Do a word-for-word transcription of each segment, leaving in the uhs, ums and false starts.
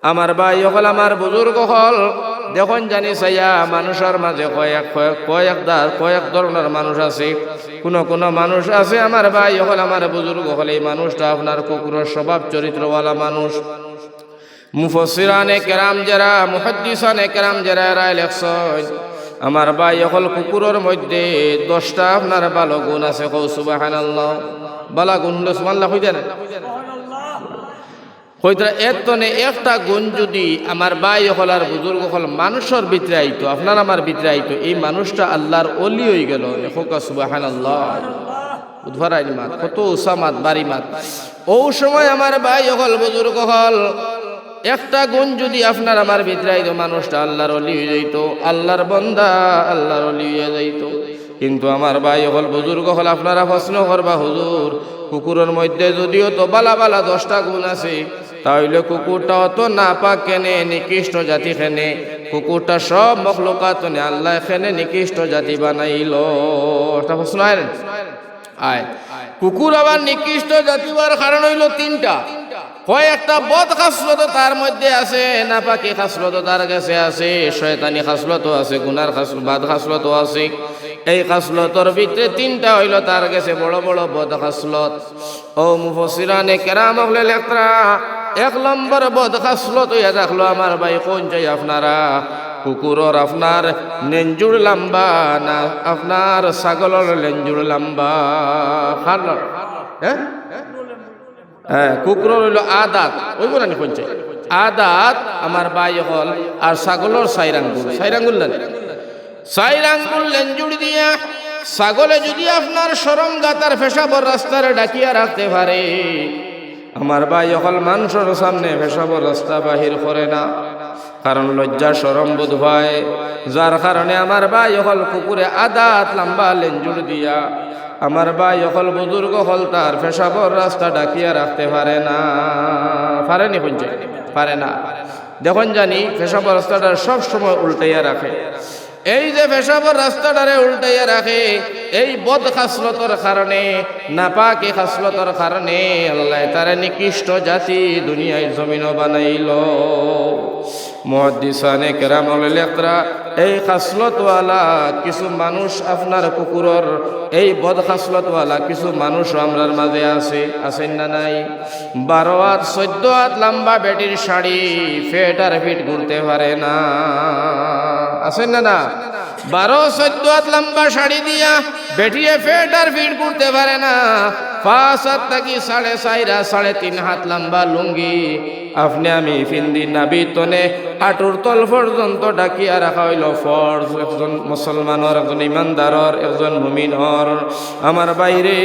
আমার ভাই অকল, আমার বুজুর্গ অকল, দেখইন জানি চাইয়া, মানুষর মাঝে কয়েক, কয়েক, কয়েক দা-, কয়েক ধরনর মানুষ আছে। কুনু কুনু মানুষ আছে, আমার ভাই অকল, আমার বুজুর্গ অকল, এই মানুষটা আপনার কুকুরর স্বভাব চরিত্রওয়ালা মানুষ। মুফাসসিরানে কেরাম যেরা, মুহাদ্দিসানে কেরাম যেরা, এরায় লেখছইন, আমার ভাই অকল, কুকুরর মধ্যে দশটা আপনার ভালো গুণ আছে। কও সুবহানাল্লাহ। ভালা গুণ অইলো সুবহানাল্লাহ কইতা না? কইতরা এর তনে একটা গুণ যুদি আমার ভাই অকল আর বুজুর্গ অকল মানুষর ভিতরে আইতো, আপনার আমার ভিতরে আইতো, এই মানুষটা আল্লার অলি অইগেলো। কউক্কা সুবহানাল্লাহ। বুঝ পারইন মাত, কত উচা মাত, ভারি মাত। অউ সময় আমার ভাই অকল, বুজুর্গ অকল, একটা গুণ যুদি আপনার আমার ভিতরে আইতো, মানুষটা আল্লার অলি অইযাইতো, আল্লার বন্দা, আল্লার অলি অইযাইতো। কিন্তু আমার ভাই অকল, বুজুর্গ অকল, আপনারা প্রশ্ন করবা, "হুজুর, কুকুরর মধ্যে যুদিও তো ভালা ভালা দশটা গুণ আছে, তা অইলে কুকুরটা অত নাপাক কেনে, নিকৃষ্ট জাতি কেনে? কুকুরটা সব মখলুকাত তনে আল্লায় কেনে নিকৃষ্ট জাতি বানাইলো?" একটা প্রশ্ন আয় না? আয়। কুকুর আবার নিকৃষ্ট জাতি অওয়ার কারণ অইলো তিনটা। কয় একটা বদ খাসলতও তার মধ্যে আছে, নাপাকি খাসলতও তার গেছে আছে, শয়তানি খাসলতও আছে, গুনার খাসল-, বদ খাসলতও আছে। এই খাসলতর ভিতরে তিনটা অইলো তার গেছে বড় বড় বদ খাসলত। অউ মুফাসসিরানে কেরাম অকলে লেখরা, এক নম্বর বদ খাসলত অইয়া দেখলো আমার ভাই, কইন চাই আপনারা, কুকুরর আপনার লেঞ্জুর লাম্বা না আপনার ছাগলর লেঞ্জুর লাম্বা? কার? হ্যাঁ? হ্যাঁ, কুকুরর অইলো আদাত, অইবো না নি কইন চাই? আদাত আমার ভাই অকল, আর ছাগলর চাইর আঙ্গুল, চাইর আঙ্গুল না নি? চাইর আঙ্গুল লেঞ্জুর দিয়া ছাগলে যুদি আপনার শরম গাতার পেশাবর রাস্তারে ঢাকিয়া রাখতে পারে, আমার ভাই অকল, মানষর সামনে পেশাবর রাস্তা বাহির করে না, কারণ লজ্জা শরম বোধ পায়, যার কারণে আমার ভাই অকল কুকুরে আদাত লাম্বা লেঞ্জুর দিয়া আমার ভাই অকল বুজুর্গ অকলতার পেশাবর রাস্তা ঢাকিয়া রাখতে পারে না। পারে নি কইন চাই? পারে না। দেখইন জানি পেশাবর রাস্তাটা সব সময় উল্টাইয়া রাখে। এই যে পেশাবর রাস্তাটারে উল্টাইয়া রাখে, এই বদ খাসলতর কারণে, নাপাকি খাসলতর কারণে আল্লায় তারে নিকৃষ্ট জাতি দুনিয়ার জমিনো বানাইলো। মুহাদ্দিসানে কেরাম অকলে লেখরা, এই খাসলতওয়ালা কিছু মানুষ আপনার কুকুরর, এই বদ খাসলতওয়ালা কিছু মানুষ আমরার মাঝে আছে, আছে না নাই? বারো আত, চৈদ্দ আত লাম্বা বেটির শাড়ি ফেট আর ফিট ঘুরতে পারে না, আছে না না? বারো চৈদ্দ আত লাম্বা শাড়ি দিয়া বেটিয়ে ফেট আর ফিট ঘুরতে পারে না। পাঁচ আত থাকি সাড়ে চাইর আত, সাড়ে তিন আত লাম্বা লুঙ্গি আপনে আমি ফিন্দি নাভি তনে আটুর তল পর্যন্ত ঢাকিয়া রাখা অইলো ফরজ। একজন মুসলমানর, একজন ইমানদারর, একজন মুমিনর। আমার ভাইরে,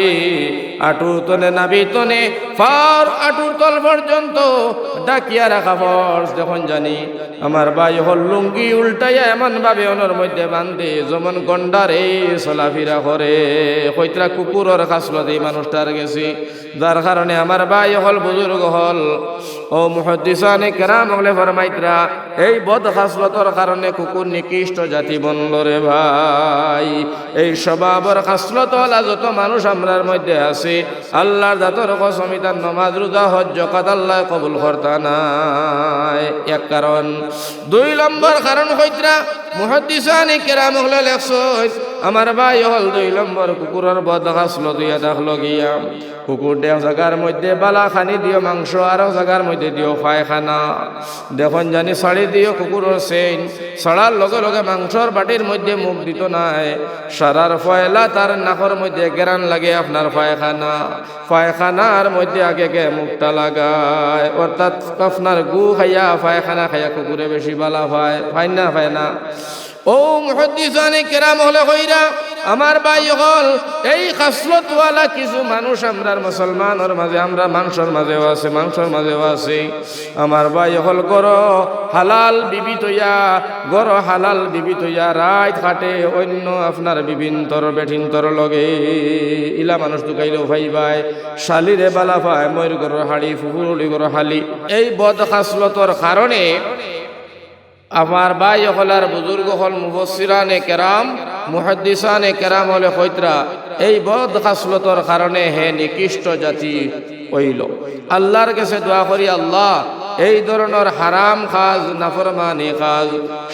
আটুর তনে, নাভি তনে, পার আটুর তল পর্যন্ত ঢাকিয়া রাখা ফরজ। দেখইন জানি আমার ভাই অকল লুঙ্গি উল্টাইয়া এমন ভাবে অনর মধ্যে বান্ধে, যেমন গন্ডারে চলাফিরা করে। কইতরা কুকুরর খাসলত এই মানুষটার গেছে। যার কারণে আমার ভাই অকল, বুজুর্গ অকল, অউ মুহাদ্দিসানে কেরাম অকলে ফরমাইতরা, এই বদ খাসলতর কারণে কুকুর নিকৃষ্ট জাতি বনলো রে ভাই। এই স্বভাবর খাসলতওয়ালা যত মানুষ আমরার মধ্যে আছে, আল্লার জাতর কসম, ইতার নমাজ, রোজা, হজ, যাকাত আল্লায় কবুল করতা নায়। এক কারণ। দুই নম্বর কারণ কইতরা, মুহাদ্দিসানে কেরাম অকলে লেখছইন, আমার ভাই অকল, দুই নম্বর কুকুরর বদ খাসলত অইয়া দেখলো গিয়া, কুকুররে এক জাগার মধ্যে ভালা খানি দিও মাংস, আরক জাগার মধ্যে দিও পায়খানা। দেখইন জানি ছাড়ি দিও কুকুরর চেইন, ছাড়ার লগে লগে মাংসর বাটির মধ্যে মুখ দিতো নায়। ছাড়ার পয়লা তার নাকর মধ্যে গেরান লাগে আপনার পায়খানা, পায়খানার মধ্যে আগে আগে মুখটা লাগায়, অর্থাৎ আপনার গু খাইয়া, পায়খানা খাইয়া কুকুরে বেশি ভালা পায়, পায় না, পায় না? অউ মুহাদ্দিসানে কেরাম অকলে কইরা, আমার ভাই অকল, এই খাসলতওয়ালা কিছু মানুষ আমরার মুসলমানর মাঝে, আমরার মানষর মাঝেও আছে, মানষর মাঝেও আছে। আমার ভাই অকল, ঘরো হালাল বিবি থইয়া, ঘরো হালাল বিবি থইয়া রাইত কাটে অইন্য আপনার বিবিন্তর বেটিন্তর লগে। ইলা মানুষ তুকাইলেও পাইবায়, শালিরে ভালা পায়, মইর ঘরর হালি, ফুফুর অলি ঘরর হালি। এই বদ খাসলতর কারণে আমার ভাই অকল আর বুজুর্গ অকল, মুফাসসিরানে কেরাম, মুহাদ্দিসানে কেরাম অকলে কইতরা, এই বদ খাসলতর কারণে হে নিকৃষ্ট জাতি অইলো। আল্লার গেছে দোয়া করি, আল্লাহ, এই ধরনর হারাম কাজ, নাফরমানি কাজ,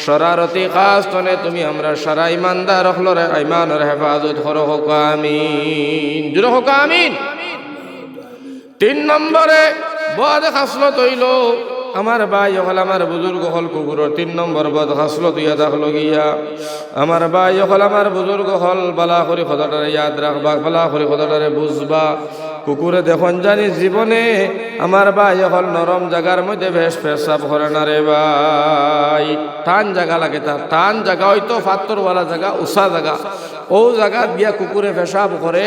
শরারতি কাজ তনে তুমি আমরার সারা ইমানদার অকলর ইমানর হেফাজত করো, কউক্কা আমিন। জুরে কউক্কা আমিন। তিন নম্বরে বদ খাসলত অইলো, আমার ভাই অকল, আমার বুজুর্গ অকল, কুকুরর তিন নম্বর বদ খাসলত অইয়া থাকলো গিয়া। আমার ভাই অকল, আমার বুজুর্গ অকল, বালা করি কথাটারে ইয়াদ রাখবা, বালা করি কথাটারে বুঝবা। কুকুরে দেখইন জানি জীবনে, আমার ভাই অকল, নরম জাগার মধ্যে বেশ পেশাব করে না রে ভাই। টান জাগা লাগে তার, টান জাগা অইতো পাথরওয়ালা জাগা, উঁচা জাগা। অউ জাগাত গিয়া কুকুরে পেশাব করে,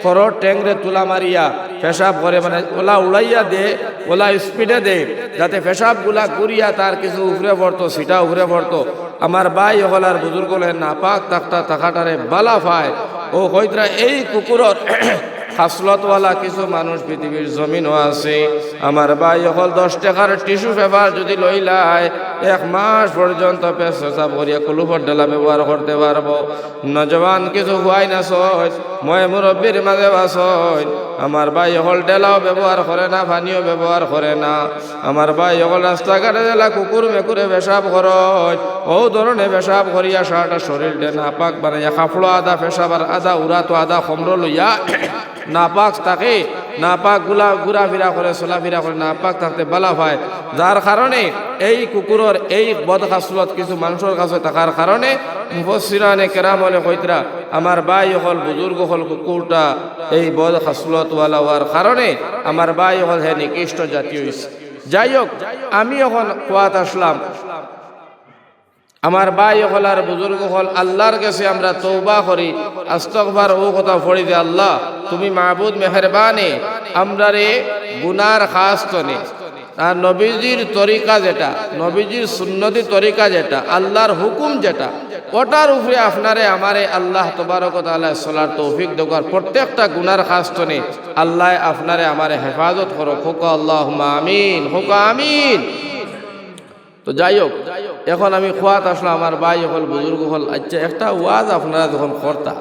খরর ঠেংরে তুলা মারিয়া পেশাব করে, মানে ওলা উড়াইয়া দে, ওলা স্পিডে দে, যাতে পেশাবগুলা ঘুরিয়া তার কিছু উপরে পড়তো, ছিটা উপরে পড়তো। আমার ভাই অকল আর বুজুর্গ অকলে নাপাক থাকতা থাকাটারে বালা পায়। অউ কইতরা এই কুকুরর খাসলতওয়ালা কিছু মানুষ পৃথিবীর জমিনো আছে। আমার ভাই অকল, দশ টেকার টিস্যু পেপার যুদি লইলায়, এক মাস পর্যন্ত পেশাব করিয়া কুলুফর ঢেলা ব্যবহার করতে পারবো। নওজোয়ান কিছু পুয়াইন আছইন, ময়-মুরব্বির মাঝে আছইন, আমার ভাই অকল, ঢেলাও ব্যবহার করে না, পানিও ব্যবহার করে না। আমার ভাই অকল, রাস্তাঘাটে যেলা কুকুর মেকুরে পেশাব করইন, অউ ধরনে পেশাব করিয়া সারাটা শরীলরে নাপাক বানাইয়া, কাপড় আধা পেশাব আর আধা উড়াতো, আধা কমরো লইয়া নাপাক থাকে, নাপাক গুলা ঘুরাফিরা করে, চলাফিরা করে, নাপাক থাকতে বালা পায়। যার কারণে এই কুকুরর এই বদ খাসলত কিছু মানুষর কাছে থাকার কারণে মুফাসসিরানে কেরাম অকলে কইতরা, আমার ভাই অকল, বুজুর্গ অকল, কুকুরটা এই বদ খাসলতওয়ালা অওয়ার কারণে আমার ভাই অকল, হে নিকৃষ্ট জাতি অইছে। যাই হোক, আমি অখন কওয়াত আছলাম, আমার ভাই অকল আর বুজুর্গ অকল, আল্লার গেছে আমরা তওবা করি, আস্তাগফার, অউ কথা পড়ি যে, আল্লাহ, তুমি মাবুদ মেহেরবানে, আমরারে গুনার খাস তনে, আর নবীজির তরিকা যেটা, নবীজির সুন্নতি তরিকা যেটা, আল্লার হুকুম যেটা, ওটার উপরে আপনারে আমারে আল্লাহ তবারক ওয়া তাআলায় চলার তৌফিক দেউক। আর প্রত্যেকটা গুনার খাস তনে আল্লায় আপনারে আমারে হেফাজত করউক। কউক্কা আল্লাহুম্মা আমিন, কউক্কা আমিন। তো যাই হোক, অখন আমি কওয়াত আছলাম আমার ভাই অকল, বুজুর্গ অকল, আচ্ছা, একটা ওয়াজ আপনারা যখন করতা,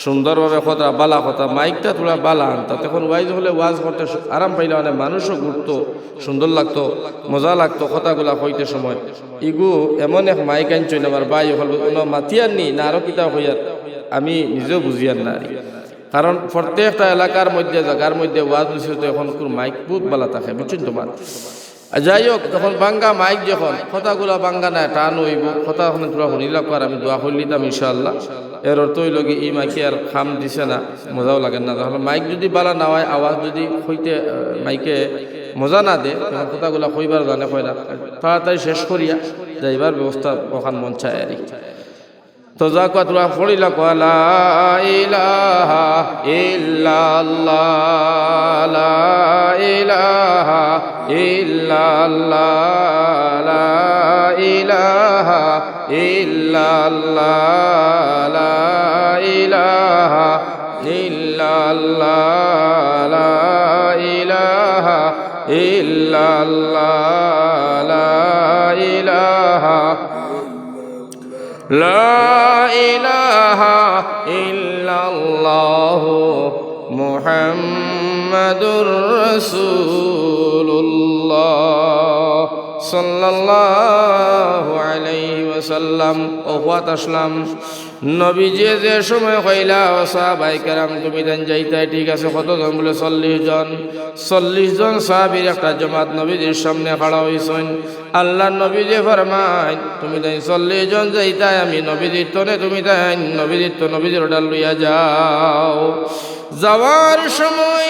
সুন্দরভাবে কথা, বালা কথা, মাইকটা থুড়া বালা আনতা, তখন ওয়াইজ অকলে ওয়াজ করতে সু-, আরাম পাইলা, মানে মানুষও ঘুরতো, সুন্দর লাগতো, মজা লাগতো কথাগুলা কইতে সময়। ইগু এমন এক মাইক আনছইন আমার ভাই অকল, কুনু মাতিয়ার নি না আরো কিতা কইয়ার, আমি নিজেও বুঝিয়ার না আর। কারণ প্রত্যেকটা এলাকার মধ্যে, জাগার মধ্যে ওয়াজ নসিহত অখন কুনু মাইক বহুত বালা থাকে, বুঝছইন তো মাত। আর যাই হোক, যখন বাঙ্গা মাইক, যখন কথাগুলা বাঙ্গা নায়, টান অইবো, কথা অখন থুড়া হুনিলাউক্কা, আর আমি দোয়া করিলিতাম ইনশাআল্লাহ। এর অর্থ অইলো কি, ই মাইকে আর কাম দিছে না, মজাও লাগে না। তাহলে মাইক যুদি বালা না অয়, আওয়াজ যুদি কইতে, আহ, মাইকে মজা না দে, তখন কথাগুলা কইবার জানে কয় না, তাড়াতাড়ি শেষ করিয়া যাইবার ব্যবস্থা অখান মন চায় আর কি। তো যাউক্কা, থুড়া পড়িলাউক্কা, লা ইলাহা ইল্লাল্লাহ, লা ইলাহা ইল্লাল্লাহ, লা ইলাহা ইল্লাল্লাহ, লা ইলাহা ইল্লাল্লাহ, লা ইলাহা ইল্লাল্লাহ, লা ইলাহা لا إله إلا الله محمد رسول الله صلى الله عليه وسلم। অউ কওয়াত আছলাম, নবীজিয়ে যে সময় কইলা, ও সাহাবায়ে কেরাম, তুমিতাইন যাইতায়, ঠিক আছে, কতজন? বুলে, চল্লিশ জন। চল্লিশ জন সাহাবীর একটা জমাত নবীজির সামনে খাড়া অইছইন। আল্লার নবীজিয়ে ফরমাইন, তুমিতাইন চল্লিশ জন যাইতায়, আমি নবীজির তনে তুমিতাইন নবীজির তো নবীজির অর্ডার লইয়া যাও। যাওয়ার সময়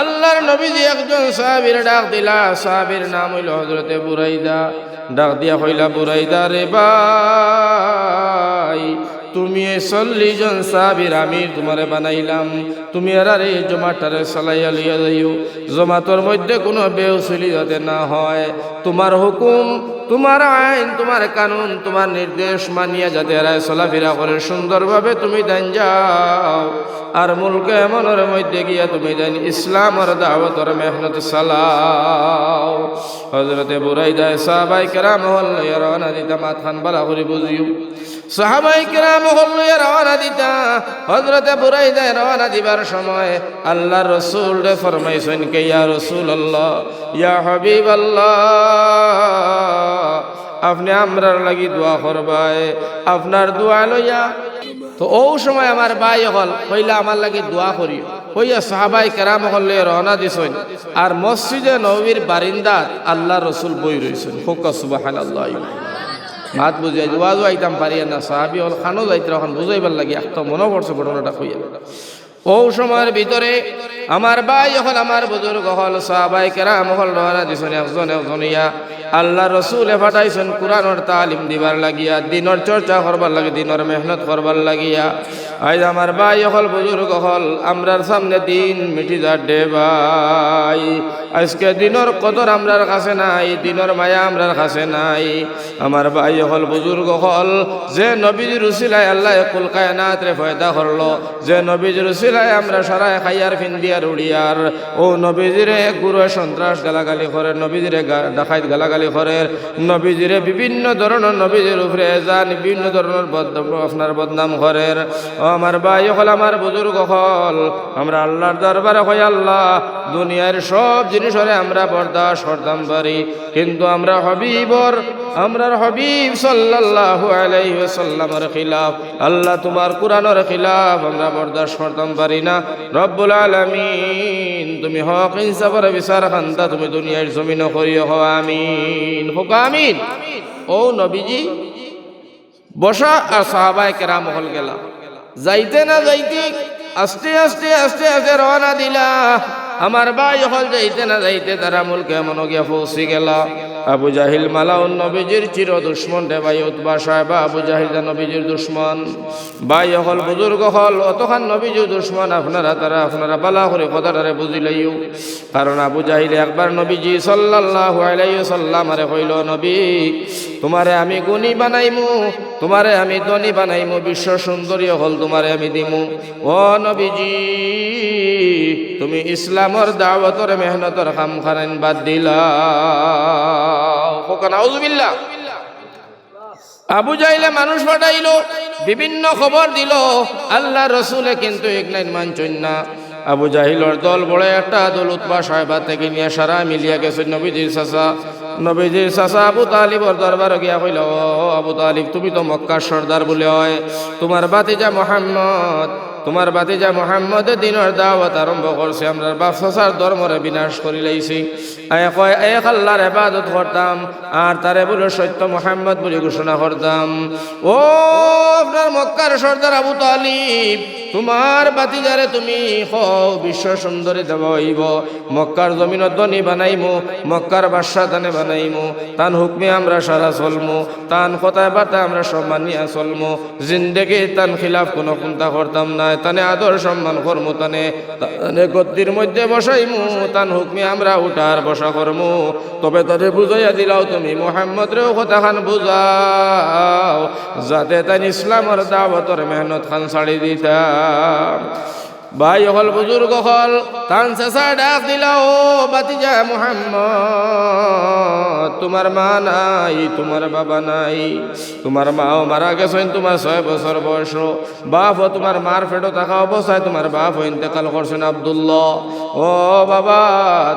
আল্লার নবীজিয়ে একজন সাহাবীরে ডাক দিলা, সাহাবীর নাম অইলো হযরতে বুরাইদা। ডাক দিয়া কইলা, বুরাইদা রে ভাই, তুমি এই চল্লিশ জন সাহাবীর আমির তুমারে বানাইলাম, তুমি এরারে এই জমাতটারে চালাইয়া লইয়া যাইও, জমাতর মধ্যে কুনু বেউসুলি যাতে না হয়, তুমার হুকুম, তুমার আইন, তুমার কানুন, তুমার নির্দেশ মানিয়া যাতে এরায় চলাফিরা করে সুন্দরভাবে, তুমিতাইন যাও। আর মুলকে ইয়ামনর মধ্যে গিয়া তুমিতাইন ইসলামর দাওয়াতর মেহনত চালাও। হযরতে বুরাইদায় সাহাবায়ে কেরাম অকল লইয়া রওয়ানা দিতা, মাতখান বালা করি বুঝিও। সাহাবায়ে কেরাম অকল লইয়া রওয়ানা দিতা। হযরতে বুরাইদায় রওয়ানা দিবার সময় আল্লার রসুলরে ফরমাইছইন কে, "ইয়া রাসূলুল্লাহ, ইয়া হাবিবাল্লাহ, আপনে আমরার লাগি দোয়া করবায়, আপনার দোয়া লইয়া।" তো অউ সময় আমার ভাই অকল কইলা, "আমার লাগি দোয়া করিও।" কইয়া সাহাবায়ে কেরাম অকল লইয়া রওয়ানা দিছইন। আর মসজিদে নববীর বারিন্দাত আল্লার রসুল বই রইছইন। কউক্কা সুবহানাল্লাহ। মাত বুঝাই, ওয়াজও আইতাম পারি না, সাহাবি অকল কানো যাইতরা, অখন বুঝাইবার লাগি একটা মনো পড়ছে ঘটনাটা কইয়া। অউ সময়র ভিতরে আমার ভাই অকল, আমার বুজুর্গ অকল, সাহাবায়ে কেরাম অকল রওয়ানা দিছইন একজন একজন অইয়া। আল্লার রসুলে পাঠাইছইন কুরআনর তালিম দিবার লাগিয়া, দ্বীনর চর্চা করবার লাগি, দ্বীনর মেহনত করবার লাগিয়া। আইজ আমার ভাই অকল, বুজুর্গ অকল, আমরার সামনে দ্বীন মিটি যার রে ভাই। আইজকে দ্বীনর কদর আমরার কাছে নাই, দ্বীনর মায়া আমরার কাছে নাই। আমার ভাই অকল, বুজুর্গ অকল, যে নবীজির উসিলায় আল্লায় কুল কায়নাতরে পয়দা করলো, যে নবীজির উসিলায় আমরা সারায় খাইয়ার, ফিন্দিয়ার, উড়িয়ার, অউ নবীজিরে গুরুয়ে সন্ত্রাস গালাগালি করের, নবীজিরে গা-, ডাকাইত গালাগালি করের, নবীজিরে বিভিন্ন ধরনর, নবীজির উপরে এজান, বিভিন্ন ধরনর বদ-, আপনার বদনাম করের। ও আমার ভাই অকল, আমার বুজুর্গ অকল, আমরা আল্লার দরবারে কই, "আল্লাহ, দুনিয়ার সব জিনিসরে আমরা বরদাস্ত করতাম পারি, কিন্তু আমরা হাবিবর, আমরার হাবিব সাল্লাল্লাহু আলাইহি ওয়াসাল্লামর খিলাফ, আল্লাহ, তুমার কুরআনর খিলাফ আমরা বরদাস্ত করতাম পারি না।" রব্বুল আলামিন, তুমি হক ইনসাফর বিচার খান্তা তুমি দুনিয়ার জমিনো করিও, কও আমিন, কউক্কা আমিন। অউ নবীজি বসা আর সাহাবায়ে কেরাম অকল গেলা। যাইতে না যাইতে আস্তে আস্তে আস্তে আস্তে রওয়ানা দিলা। আমার ভাই অকল যাইতে না যাইতে তারা মুলকে ইয়ামনো গিয়া পৌঁছি গেলা। আবু জাহিল মালাউন নবীজির চির দুশমন রে ভাই, উতবা সাহেবা, আবু জাহিল দা নবীজির দুশমন। ভাই অকল, বুজুর্গ অকল, অতখান নবীজির দুশমন আপনারা, তারা আপনারা ভালা করি কথাটারে বুঝিলাইও। কারণ আবু জাহিলে একবার নবীজি সাল্লাল্লাহু আলাইহি ওয়াসাল্লামরে কইলো, "নবী, তুমারে আমি গুণী বানাইমু, তুমারে আমি ধনী বানাইমু, বিশ্ব সুন্দরী অকল তুমারে আমি দিমু। ও নবীজি, তুমি ইসলামর দাওয়াতর মেহনতর কাম খানাইন বাদ দিলাও।" কউক্কা নাউজুবিল্লাহ। আবু জাহিলে মানুষ পাঠাইলো, বিভিন্ন খবর দিলো, আল্লার রসুলে কিন্তু ইকনাইন মানছইন না। আবু জাহিলর দল বড় একটা দল, উতবা সাহেবা থাকি নিয়া সারা মিলিয়া গেছইন নবীজির চাচা, নবীজির চাচা আবু তালিবর দরবারো গিয়া কইলা, "ও আবু তালিব, তুমি তো মক্কার সর্দার বুলে অয়, তুমার ভাতিজা মুহাম্মদ, তুমার ভাতিজা মুহাম্মদে দ্বীনর দাওয়াত আরম্ভ করছে, আমরার বাপ চাচার ধর্মরে বিনাশ করিলাইছে।" আয় কয়, "এক আল্লার ইবাদত করতাম, আর তারে বুলে সত্য মুহাম্মদ বুলি ঘোষণা করতাম।" ও আপনার মক্কার সর্দার আবু তালিব, তুমার ভাতিজারে তুমি কও, বিশ্ব সুন্দরী দেওয়া অইবো, মক্কার জমিনো ধনী বানাইমু, মক্কার বাদশা তানে বানাইমু, তান হুকমে আমরা সারা চলমু, তান কথায় বার্তায় আমরা সব মানিয়া চলমু, জিন্দেগিত তান খিলাফ কুনু কুন্তা করতাম নায়, তানে আদর সম্মান করমু, তানে, তানে গদ্দির মধ্যে বসাইমু, তান হুকমে আমরা উঠার বসা করমু। তবে তারে বুঝাইয়া দিলাও তুমি, মুহাম্মদরেও কথাখান বুঝাও, যাতে তাইন ইসলামর দাওয়াতর মেহনত খান ছাড়ি দিতা। ভাই অকল, বুজুর্গ অকল, তান চাচা ডাক দিলা, "ও ভাতিজা মুহাম্মদ, তুমার মা নাই, তুমার বাবা নাই, তুমার মাও মারা গেছইন তুমার ছয় বছর বয়সো, বাপও তুমার মার পেটো থাকা অবস্থায় তুমার বাপও ইন্তেকাল করছইন আব্দুল্লাহ। ও বাবা,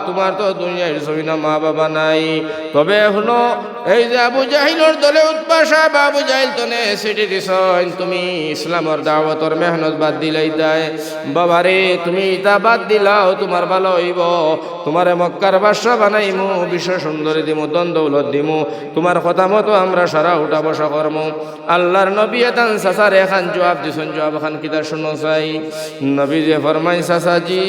তুমার তো দুনিয়ার জমিনো মা বাবা নাই। তবে হুনো, এই যে আবু জাহিলর দলে উতবা সাহেব আবু জাহিল তনে চিঠি দিছইন, তুমি ইসলামর দাওয়াতর মেহনত বাদ দিলাইতায়। বাবারে, তুমি ইতা বাদ দিলাও, তুমার ভালা অইবো। তুমারে মক্কার বাদশা বানাইমু, বিশ্ব সুন্দরী দিমু, ধন দৌলত দিমু। তুমার কথা মতো আমরা সারা উঠা বসা করমু।" আল্লার নবীয়ে তান চাচারে এখান জুয়াব দিছইন, জুয়াব খান কিতা হুনো চাই। নবীজিয়ে ফরমাইন, "চাচাজি,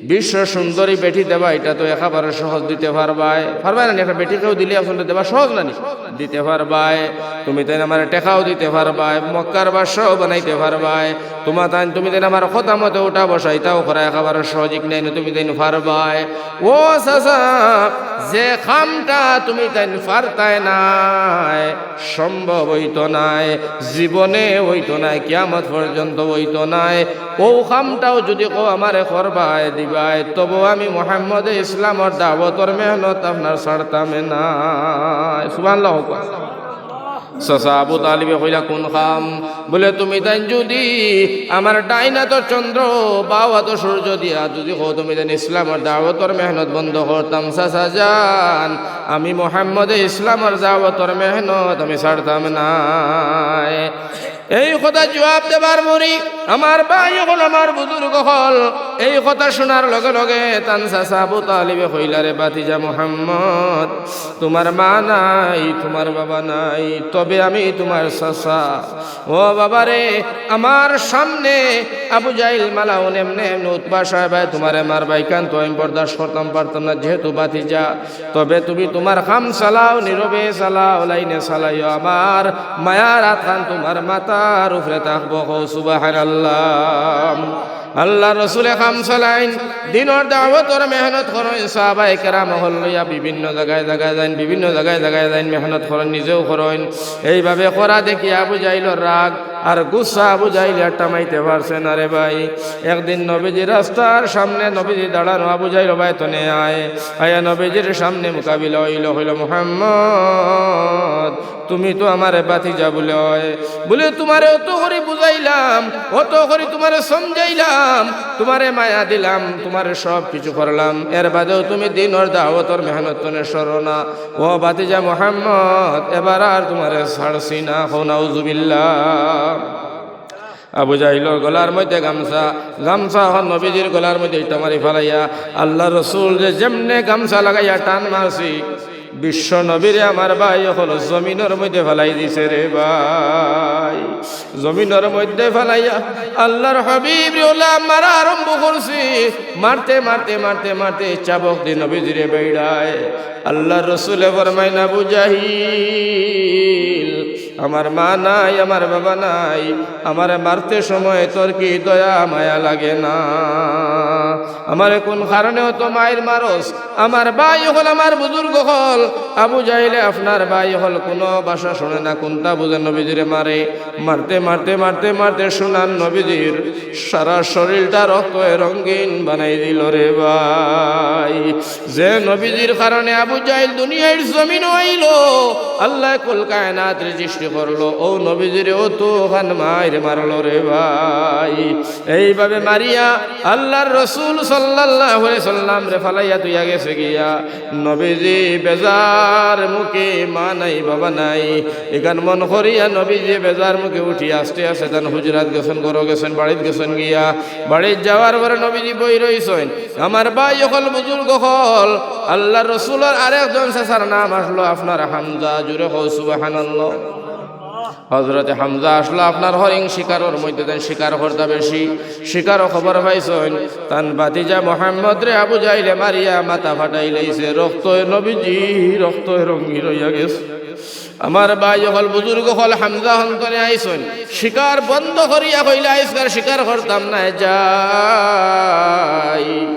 বিশ্ব সুন্দরী বেটি দেবা, ইটা তো একেবারে সহজ, দিতে পারবায়, পারবায় না নি? একটা বেটি কেউ দিলে আসলে দেবা সহজ না নি? দিতে পারবায়, তুমি তাইন আমারে টেকাও দিতে পারবায়, মক্কার বাদশাও বানাইতে পারবায়, তুমা তাইন, তুমি তাইন আমার কথা মতো উঠা বসা ইতাও করা একেবারে সহজ, ইকনাইন তুমি তাইন পারবায়।" ও চাচা, যে কামটা তুমি তাইন পারতায় নায়, সম্ভব অইতো নায়, জীবনে অইতো নায়, কিয়ামত পর্যন্ত অইতো নায়। অউ কামটাও যুদি কও আমারে করবায় দিবায়, তবু আমি মুহাম্মদে ইসলামর দাওয়াতর মেহনত আপনার ছাড়তামে নায়। সুবহানাল্লাহ কউক্কা। চাচা আবু তালিবে কইলা, "কুন কাম?" বুলে, "তুমি তাইন যুদি আমার ডাইন আতর চন্দ্র, বাউ আতর সূর্য দিয়া যুদি কও তুমি তাইন ইসলামর দাওয়াতর মেহনত বন্ধ করতাম, চাচা যান, আমি মোহাম্মদে ইসলামর দাওয়াতর মেহনত আমি ছাড়তাম নায়।" এই কথা জুয়াব দেবার পরি আমার ভাই অকল, আমার বুজুর্গ অকল, এই কথা শুনার লগে লগে তান চাচা আবু তালিবে কইলা, "রে ভাতিজা মোহাম্মদ, তুমার মা নাই, তুমার বাবা নাই, তবে আমি তুমার চাচা। ও বাবা রে, আমার সামনে আবু জাহিল মালাউন এমনে এমনে উতবা সাহেবায় তুমারে মারবা, ইখান তো আমি বরদাস্ত করতাম পারতাম না, যেহেতু ভাতিজা। তবে তুমি তুমার কাম চালাও, নীরবে চালাও, লাইনে চালাইও, আমার মায়ার আতখান তুমার মাথার উপরে থাকবো।" কও সুবহানাল্লাহ। আল্লার রসুলে কাম চালাইন, দিনর দাওয়াতর মেহনত করইন, সাহাবায়ে কেরাম অকল লইয়া বিভিন্ন জাগায় জাগায় যাইন, বিভিন্ন জাগায় জাগায় যাইন, মেহনত করইন, নিজেও করইন। এইভাবে করা দেখি আবু জাহিলর রাগ আর গুসা আবু জাহিলে আর থামাইতে পারছে না রে ভাই। একদিন নবীজি রাস্তার সামনে নবীজি দাঁড়ানো, আবু জাহিল, "ও ভাই, তনে আয়।" আয়া নবীজির সামনে মোকাবিলা অইলো, কইলো, "মোহাম্মদ, তুমি তো আমারে ভাতিজা বুলে অয়, বুলে তুমারে অত করি বুঝাইলাম, অত করি তুমারে সমঝাইলাম, তুমারে মায়া দিলাম, তুমারে সব কিছু করলাম, এর বাদেও তুমি দিনর দাওয়াতর মেহনত তনে সরো না। ও ভাতিজা মোহাম্মদ, এবার আর তুমারে ছাড়ছি না।" কও নাউজুবিল্লাহ। আবু জাহিলর গলার মধ্যে গামছা, গামছা অখন নবীজির গলার মধ্যে ইটা মারি ফালাইয়া, আল্লার রসুল যে যেমনে গামছা লাগাইয়া টান মারছি, বিশ্ব নবীরে আমার ভাই অকল জমিনর মধ্যে ফালাই দিছে রে ভাই। জমিনর মধ্যে ফালাইয়া আল্লার হাবিবরে অলা মারা আরম্ভ করছে। মারতে, মারতে, মারতে, মারতে চাবুক দি নবীজিরে বেড়ায়। আল্লার রসুলে ফরমাইন, "আবু জাহিল, আমার মা নাই, আমার বাবা নাই, আমারে মারতে সময় তোর কি দয়া মায়া লাগে না? আমারে কুন কারণে অত মাইর মারস?" আমার ভাই অকল, আমার বুজুর্গ অকল, আবু জাহিলে আপনার ভাই অকল কুনু ভাষা শুনে না, কুনতা বুঝে নবীজিরে মারে। মারতে, মারতে, মারতে, মারতে সোনার নবীজির সারা শরীরটা রক্তে রঙিন বানাই দিল রে ভাই। যে নবীজির কারণে আবু জাহিল দুনিয়ার জমিনো আইলো, আল্লায় কুল কায়নাতরে সৃষ্টি করলো, অউ নবীজিরে অতখান মাইর মারলো রে ভাই। এইভাবে মারিয়া আল্লার রসুল সাল্লাল্লাহু আলাইহি সাল্লামরে ফালাইয়া থইয়া গেছে গিয়া। নবীজি বেজার মুখে, মা নাই, বাবা নাই। ইখান মন করিয়া নবীজি বেজার মুখে উঠি আস্তে আস্তে তান হুজরাত গেছইন, ঘরো গেছইন, বাড়িত গেছইন গিয়া। বাড়িত যাওয়ার পরে নবীজি বই রইছইন। আমার ভাই অকল, বুজুর্গ অকল, আল্লার রসুলর আরেকজন চাচার নাম আসলো আপনার হামজা। জুরে কও সুবহানাল্লাহ। হজরতে হামজা আসলো আপনার হরিণ শিকারর মধ্যে, তাইন শিকার করতা বেশি, শিকারো খবর পাইছইন, তান ভাতিজা মোহাম্মদরে আবু জাহিলে মারিয়া মাথা ফাটাইলাইছে, রক্তে নবীজি, রক্তে রঙিন অইয়া গেছে। আমার ভাই অকল, বুজুর্গ অকল, হামজা অখন তনে আইছইন, শিকার বন্ধ করিয়া কইলা, "আইজকার শিকার করতাম নায়, যাই।"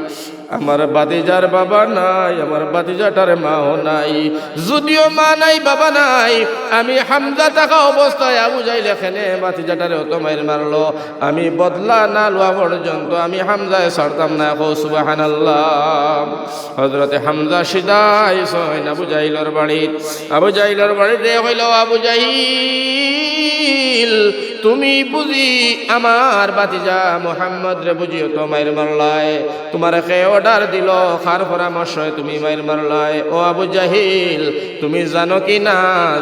আমার ভাতিজার বাবা নাই, আমার ভাতিজাটার মাও নাই। যদিও মা নাই, বাবা নাই, আমি হামজা থাকা অবস্থায় আবু জাহিলে কেনে ভাতিজাটারে অত মাইর মারলো, আমি বদলা না লওয়া পর্যন্ত আমি হামজারে ছাড়তাম না। কও সুবহানাল্লাহ। হজরতে হামজা সিধা আইছইন আবু জাহিলর বাড়িত। আবু জাহিলর বাড়িত কইলো, "আবু জাহিল, তুমি বুঝি আমার ভাতিজা মোহাম্মদরে বুঝি অত মাইর মারলায়? তুমারে কে অর্ডার দিলো? কার পরামর্শে তুমি মাইর মারলায়? ও আবু জাহিল, তুমি জানো কি না,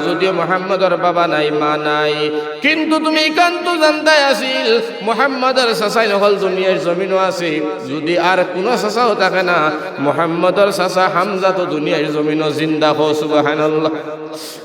যদিও মোহাম্মদর বাবা নাই, মা নাই, কিন্তু তুমি ইখান তো জানতায় আছিল, মোহাম্মদর চাচাইন অকল দুনিয়ার জমিনো আছে, যুদি আর কুনু চাচাও থাকে না, মোহাম্মদর চাচা হামজা তো দুনিয়ার জমিনো জিন্দা।" কও সুবহানাল্লাহ।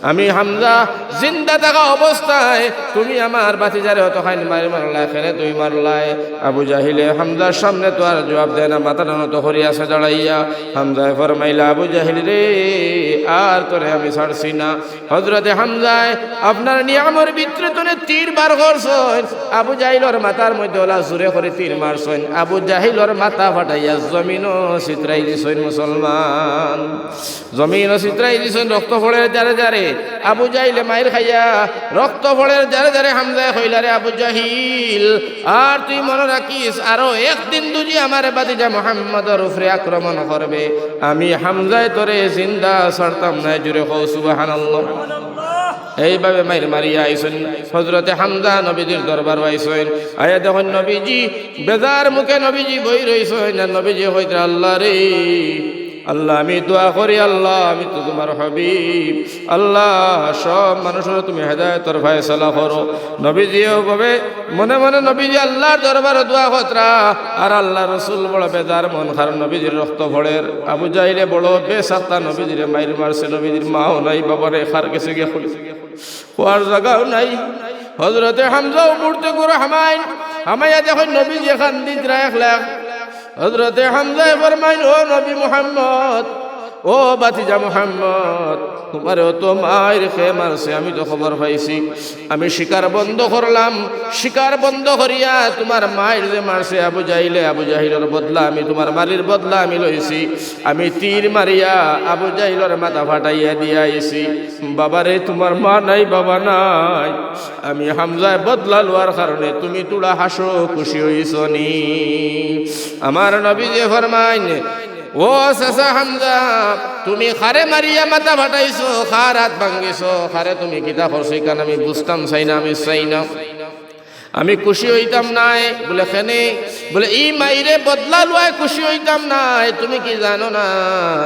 আমি হামজা জিন্দা থাকা অবস্থায় তুমি আমার ভাতিজারে অতখান মাইর মারলায়, কেনে তুমি মারলায়? আবু জাহিলে হামজার সামনে তো আর জুয়াব দেয় না, মাথাটা নত করি আছে দাঁড়াইয়া। হামজায় ফরমাইলা, "আবু জাহিল রে, আর তোরে আমি ছাড়ছি না।" হজরতে হামজায় আপনার নিয়ামর ভিতরে তনে তীর বার করছইন, আবু জাহিলর মাথার মধ্যে অলা জুরে করি তীর মারছইন, আবু জাহিলর মাথা ফাটাইয়া জমিনো ছিতরাই দিছইন। মুসলমান, জমিনো ছিতরাই দিছইন, রক্ত পড়ের জারে জারে। আবু জাহিলে মাইর খাইয়া রক্ত পড়ের জারে জারে। হামজায় কইলা, "রে আবু জাহিল, আর তুই মনো রাখিস, আরো একদিন যুদি আমার ভাতিজা মোহাম্মদর উপরে আক্রমণ করবে, আমি হামজায় তোরে জিন্দা ছাড়তাম নায়।" জুরে কও সুবহানাল্লাহ। এইভাবে মাইর মারিয়া আইছইন। হযরতে হামজা নবীজির দরবারো আইছইন। আইয়া দেখইন নবীজি বেজার মুখে নবীজি বই রইছইন। আর নবীজি কইতরা, "আল্লাহ রে, আল্লাহ, আমি দোয়া করি, আল্লাহ, আমি তো তুমার হাবিব। আল্লাহ, সব মানুষরে তুমি হেদায়েতর ফয়সালা করো।" নবীজিও ভাবে মনে মনে নবীজি আল্লাহর দরবারো দোয়া করতরা, আর আল্লাহর রসুল বড় বেজার মন, কারণ নবীজির রক্ত পড়ের। আবু জাহিলে বড় বেসাত্তা নবীজিরে মাইর মারছে, নবীজির মাও নাই, বাবা নাই, কার গেছে গিয়া কইছে, কওয়ার জাগাও নাই। হযরতে হামজাও মুহূর্তে করে হামাইন, হামাইয়া দেখইন নবীজি কান্দিতরা একলা। হযরতে হামজায় ফরমাইন, "ও নবী মুহাম্মদ, ও ভাতিজা মুহাম্মদ, তুমারে অত মাইর কে মারছে, আমি তো খবর পাইছি। আমি শিকার বন্ধ করলাম, শিকার বন্ধ করিয়া তুমার মাইর যে মারছে আবু জাহিলে, আবু জাহিলর বদলা আমি, তুমার মারির বদলা আমি লইছি। আমি তীর মারিয়া আবু জাহিলর মাথা ফাটাইয়া দিয়া আইছি। বাবারে, তুমার মা নাই, বাবা নাই। আমি হামজায় বদলা লওয়ার কারণে তুমি থুড়া হাসো, খুশি অইছো নি?" আমার নবীজি ফরমাইন, "ও চাচা হামজা, তুমি কারে মারিয়া মাথা ফাটাইছো, কার আত ভাঙ্গিছো, কারে তুমি কিতা করছো, ইখান আমি বুঝতাম চাই না, আমি চাই না। আমি খুশি অইতাম নায়।" বুলে, "কেনে?" বুলে, "ই মাইরে বদলা লওয়ায় খুশি অইতাম নায়। তুমি কি জানো না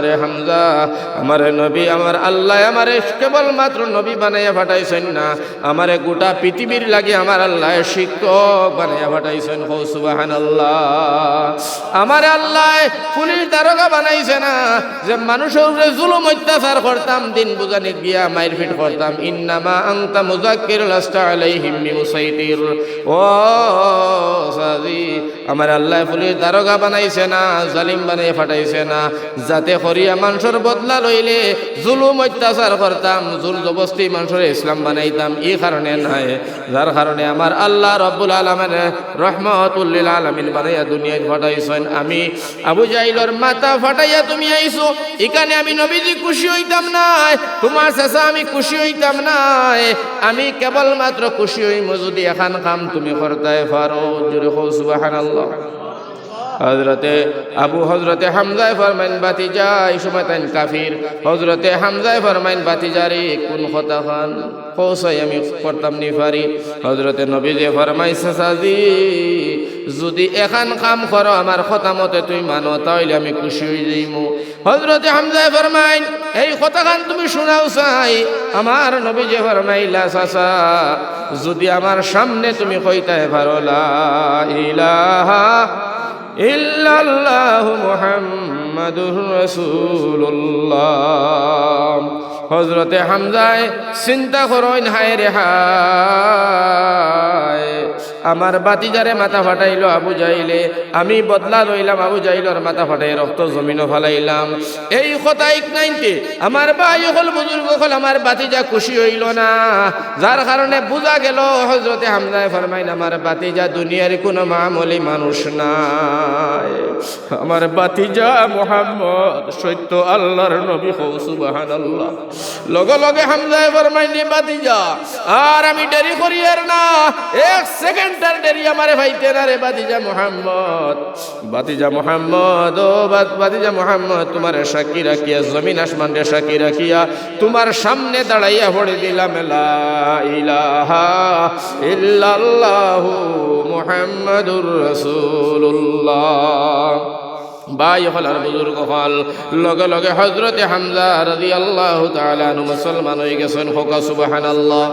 রে হামজা, আমারে নবী, আমার আল্লায় আমারে কেবলমাত্র নবী বানাইয়া ফাটাইছইন না, আমারে গোটা পৃথিবীর লাগি আমার আল্লায় শিক্ষক বানাইয়া ফাটাইছইন।" কও সুবহানাল্লাহ। আমারে আল্লায় পুলিশ দারোগা বানাইছে না, যে মানুষর উপরে জুলুম অত্যাচার করতাম, দিন বুঝানিত গিয়া মাইরপিট করতাম। "ইন্নামা আনতা মুযাক্কির লাস্তা আলাইহিম বিমুসাইতির।" ও সাজি, আমারে আল্লায় পুলিশ দারোগা বানাইছে না, জালিম বানাইয়া ফাটাইছে না, যাতে করিয়া মানুষর বদলা লইলে জুলুম অত্যাচার করতাম, জোর জবস্তি মানুষরে ইসলাম বানাইতাম, ই কারণে নায়। যার কারণে আমার আল্লাহ রব্বুল আলামিনে রহমাতুল লিল আলামিন বানাইয়া দুনিয়াত ফাটাইছইন। আমি আবু জাহিলর মাথা ফাটাইয়া তুমি আইছো, ইখানে আমি নবীজি খুশি অইতাম নায়, তুমার চাচা আমি খুশি অইতাম নায়। আমি কেবলমাত্র খুশি অইমু যুদি এখান কাম তুমি করতায় পারো। জোরে কও সুবহানাল্লাহ। হযরতে আবু, হযরতে হামজায় ফরমাইন, "ভাতিজা", ই সময় তাইন কাফির, হযরতে হামজায় ফরমাইন, "ভাতিজা রে, কুন কথাখান কও চাই, আমি করতাম নি পারি?" হযরতে নবীজি ফরমাইন, "চাচাজি, যুদি এখান কাম করো, আমার কথা মতে তুমি মানো, তা অইলে আমি খুশি অইযাইমু।" হযরতে হামজায় ফরমাইন, "এই কথাখান তুমি হুনাও চাই।" আমার নবীজি ফরমাইলা, "চাচা, যুদি আমার সামনে তুমি কইতায় পারো, 'লা ইলাহা ইল্লাল্লাহু মুহাম্মাদুর রাসূলুল্লাহ।'" হযরতে হামজায় চিন্তা করইন, "হায় রে হায়, আমার ভাতিজারে মাথা ফাটাইলো আবু জাহিলে, আমি বদলা লইলাম আবু জাহিলর মাথা ফাটাই রক্ত জমিনো ফালাইলাম।" এই কথা ইকনাইন্তে আমার ভাই অকল, বুজুর্গ অকল, আমার ভাতিজা খুশি অইলো না, যার কারণে বুঝা গেলো হযরতে হামজায় ফরমাইন, "আমার ভাতিজা দুনিয়ার কুনু মামুলি মানুষ নায়, আমার ভাতিজা মুহাম্মদ সত্য আল্লাহর নবী।" কও সুবহানাল্লাহ। লগে লগে হামজায় ফরমাইন, "রে ভাতিজা, আর আমি দেরি করিয়ার না, এক সেকেন্ড আর দেরি আমারে পাইতে না রে ভাতিজা মুহাম্মদ। ভাতিজা মুহাম্মদ, ও ভাত-, ভাতিজা মুহাম্মদ, তুমারে সাক্ষী রাখিয়া, জমিন আসমানরে সাক্ষী রাখিয়া, তুমার সামনে দাঁড়াইয়া পড়ি দিলাম, 'লা ইলাহা ইল্লাল্লাহু মুহাম্মাদুর রাসূলুল্লাহ।'" ভাই অকল আর বুজুর্গ অকল, লগে লগে হযরতে হামজা রাদিয়াল্লাহু তাআলা আনহু মুসলমান অইগেছইন। কও সুবহানাল্লাহ।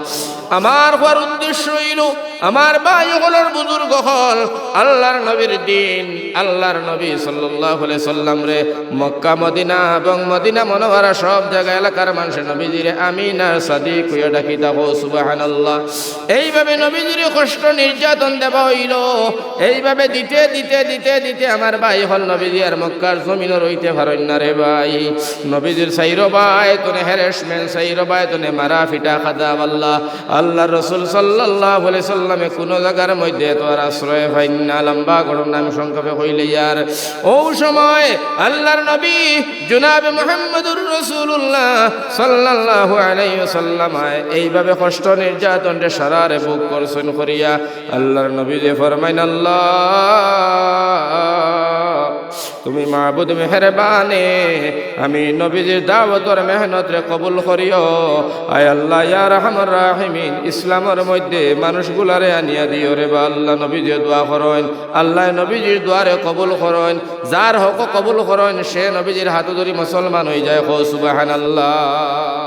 আমার কওয়ার উদ্দেশ্য অইলো, আমার ভাই অকল আর বুজুর্গ অকল, আল্লাহর নবীর দিন, আল্লাহর নবী সাল্লাল্লাহু আলাইহি সাল্লামরে মক্কা, মদিনা এবং মদিনা মুনাওয়ারা সব জাগা এলাকার মানষে নবীজিরে আমিন আর সাদিক কইয়া ডাকিতা। কও সুবহানাল্লাহ। এইভাবে নবীজিরে কষ্ট নির্যাতন দেওয়া অইলো। এইভাবে দিতে দিতে দিতে দিতে আমার ভাই অকল নবীজি আর মক্কার জমিনো রইতে পারইন না রে ভাই। নবীজির চাইরো বায় তনে harassment, চাইরো বায় তনে মারা পিটা, কাদা বাল্লা। আল্লাহর রাসূল সাল্লাল্লাহু আলাইহি সাল্লামে কুনু জাগার মধ্যে তো আর আশ্রয় পাইন না। লম্বা ঘটনা আমি সংক্ষেপে কইলে ইয়ার। অউ সময় আল্লাহর নবী জনাবে মুহাম্মদুর রাসূলুল্লাহ সাল্লাল্লাহু আলাইহি ওয়াসাল্লাম এইভাবে কষ্ট নির্যাতনরে সারারে ভোগ করছইন করিয়া আল্লাহর নবীজি ফরমাইন, আল্লাহ, তুমি মাবুদ মেহেরবানে, আমি নবীজির দাওয়াতর মেহনতরে কবুল করিও। আয় আল্লাহ, ইয়া আরহামার রাহিমিন, ইসলামর মধ্যে মানুষগুলারে আনিয়া দিও রে বা আল্লাহ। নবীজিয়ে দোয়া করইন, আল্লায় নবীজির দোয়ারে কবুল করইন। যার হক কবুল করইন, সে নবীজির হাতো ধরি মুসলমান অইযায়। কও সুবহানাল্লাহ।